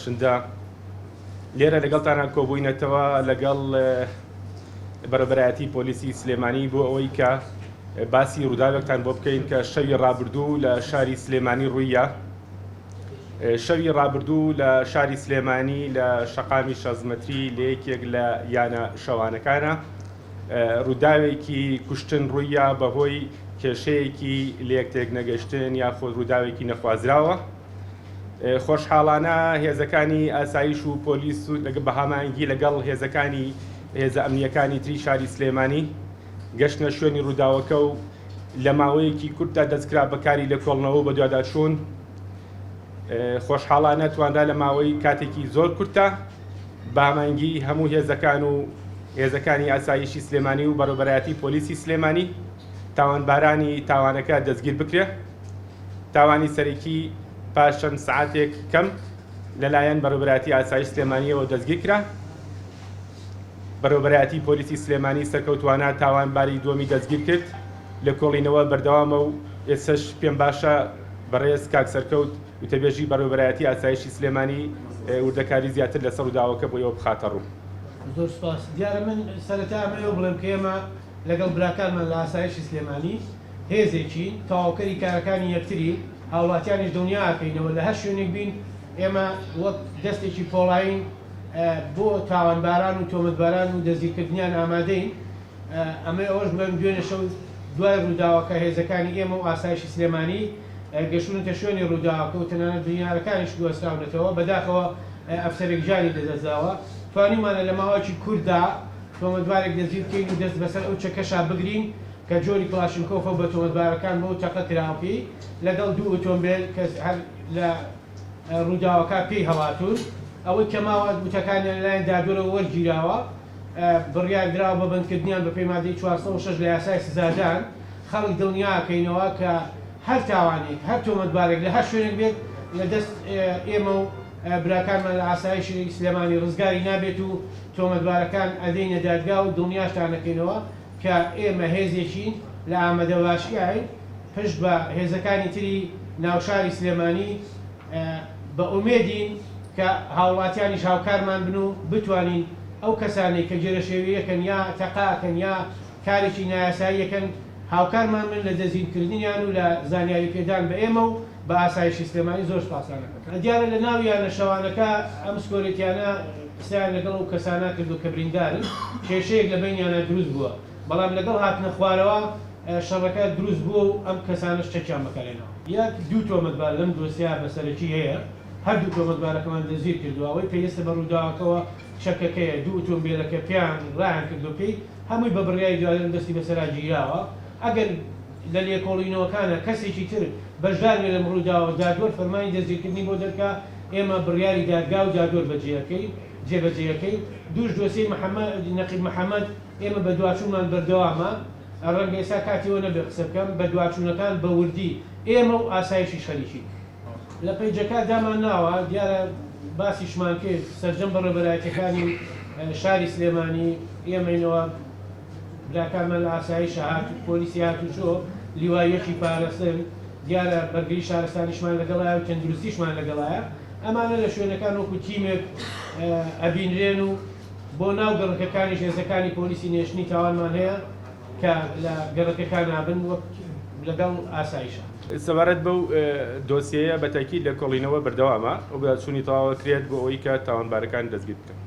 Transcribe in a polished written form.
بەخشندە لێرە لەگەڵتانە کۆبووینەتەوە لەگەڵ بەڕێوەبەرایەتی پۆلیسی سلێمانی بۆ ئەوەی کە باسی ڕووداوێکتان بۆ بکەین کە شەوی ڕابردوو لە شاری سلێمانی ڕوویە. شەوی ڕابردوو لە شاری سلێمانی لە شەقامی شەزمەتری لە یەکێک لە یانە شەوانەکانە ڕووداوێکی کوشتن ڕوویە بەهۆی کێشەیەکی لێک تێکنەگەشتن یاخود ڕووداوێکی نەخوازراوە. خۆشحاڵانە هێزەکانی ئاسایش و پۆلیس و بە هەماهەنگی لەگەڵ هێزەکانی هێزە ئەمنییەکانی تری شاری سلێمانی گەشتنە شوێنی ڕووداوەکە و لە ماوەیەکی کورتدا دەستکرا بە کاری لێکۆڵنەوە و بەدواداچوون. خۆشحاڵانە توانرا لە ماوەی کاتێکی زۆر کورتە بە هەماهەنگی هەموو هێزەکان و هێزەکانی ئاسایشی سلێمانی و بەڕێوەبەرایەتی پۆلیسی سلێمانی تاوانبارانی تاوانەکە دەستگیر بکرێ. تاوانی سەرەکی پاش چەند سەعاتێک کەم لەلایەن بەڕێوەبەرایەتی ئاسایش سلێمانییەوە دەستگیرکرا. بەڕێوەبەرایەتی پۆلیسی سلێمانی سەرکەوتووانە تاوانباری دووەمی دەستگیرکرد، لێکۆڵینەوە بەردەوامە و ئێستەش پێم باشە بەڕێز کاک سەرکەوت وتەبێژی بەڕێوەبەرایەتی ئاسایشی سلێمانی وردەکاری زیاتر لەسەر ڕووداوەکە بۆ ئێوە بخاتەڕوو. زۆر سوپاس. دیارە من سەرەتا ئەمەوێ بڵێم کە ئێمە لەگەڵ براکانمان لە ئاسایشی سلێمانی هێزێکین تەواوکەری کارەکانی یەکترین، هاوڵاتیانیش دڵنیا ئەکەینەوە لە هەر شوێنێک بین ئێمە وەک دەستێکی پۆڵایین بۆ تاوانباران و تۆمەتباران و دەستگیرکردنیان ئامادەین. ئەمەی ئەوەش بڵێم دوێنێ شەو دوای ڕووداوەکە هێزەکانی ئێمە و ئاسایشی سلێمانی گەشتوونەتە شوێنی ڕووداوەکە و تەنانەت بریندارەکانیش گواستراونەتەوە، بەداخەوە ئەفسەرێک گیانی لەدەستداوە. توانیومانە لە ماوەیەکی کورتدا تۆمەتبارێک دەستگیر بکەین و دەست بەسەر ئەو چەکەشا بگرین کە جۆری کڵاشینکۆفە و بە تۆمەتبارەکان بەو تەقە کراوە پێی لەگەڵ دوو ئۆتۆمبێل کە هەر لە ڕووداوەکە پێی هەڵاتوون. ئەوەی کە ماوە وتەکانیان لەلایەن دادوەرەوە وەرگیراوە، بڕیار دراوە بە بەندکردنیان بەپێی مادەی 406 لە یاسای سزادان. خەڵک دڵنیاکەینەوە کە هەر تاوانێک، هەر تۆمەتبارێک لە هەر شوێنێک بێت لە دەست ئێمە و براکانمان لە ئاسایشی سلێمانی ڕزگاری نابێت و تۆمەتبارەکان ئەدەینە دادگا و دڵنیاشتانەکەینەوە کە ئێمە هێزێکین لە ئامادەباشیاین پشت بە هێزەکانی تری ناوشاری سلێمانی بە ئومێدین کە هاوڵاتیانیش هاوکارمان بن و بتوانین ئەو کەسانەی کە گێرەشێوییەکەن یا تەقە ئەکەن یا کارێکی نایاسایی ئەکەن هاوکارمان بن لە دەستگیرکردنیان و لە زانیاری پێدان بە ئێمە و بە ئاسایشی سلێمانی زۆر سوپاستان ئەکەم. دیارە لە ناو یانە شەوانەکە ئەم سکۆرێتیانە قسەیان لەگەڵ ئەو کەسانە کردوە کە بریندارن، کێشەیەک لە بەینیانا دروست بووە، بەڵام لەگەڵ هاتنە خوارەوە شەڕەکە دروست بووە و ئەم کەسانەش چەکیان بەکارهێناوە. یەک دوو تۆمەتبار لەم دۆسیە بە سەرەکی هەیە، هەردوو تۆمەتبارەکەمان دەستگیر کردووە، ئەوەی پەیوەستە بە ڕووداوەکەوە چەکەکەیە، دوو ئوتۆمبێلەکە پێیان ڕایان کردووە پێی، هەمووی بە بڕیاری دادوەر دەستی بەسەرا گیراوە، ئەگەر لە لێکۆڵینەوەکانا کەسێکی تر بەشدار بێ لەم ڕووداوە، دادوەر فەرمانی دەستگیرکردنی بۆ دەرکا، ئێمە بڕیاری دادگا و دادوەر بەجێ ئەکەین، جێبەجێ ئەکەین. دووش دۆسیەی محەمەد، نەقیب محەمەد، ئێمە بەدواچوونمان بەردەوامە، ڕەنگە ئێستا کاتی ئەوە نەبێ قسە بکەم، بەدواچوونەکان بە وردی ئێمە و ئاسایشیش خەریکین. لە پەیجەکە دامان ناوە، دیارە باسیشمان کرد، سەرجەم بەڕێوەبەرایەتیەکانی شاری سلێمانی ئێمەینەوە براکانمان لە ئاسایشە هات پۆلیسی هاتوچۆ لیوای یەکی پارستن، دیارە بەرگری شارستانیشمان لەگەڵایە و تەندروستیشمان لەگەڵایە، ئەمانە لە شوێنەکان وەکو تیمێک ئەبینرێن و بۆ ناو گەڕەکەکانیش هێزەکانی پۆلیسی نێشتنی تاوانمان هەیە کە لە گەڕەکەکانا بن وەک لەگەڵ ئاسایشە. سەبارەت بەو دۆسیەیە بە تەئکید لێکۆڵینەوە بەردەوامە و بەدواداچوونی تەواو ئەکرێت بۆ ئەوەی کە تاوانبارەکان دەستگیر بکەن.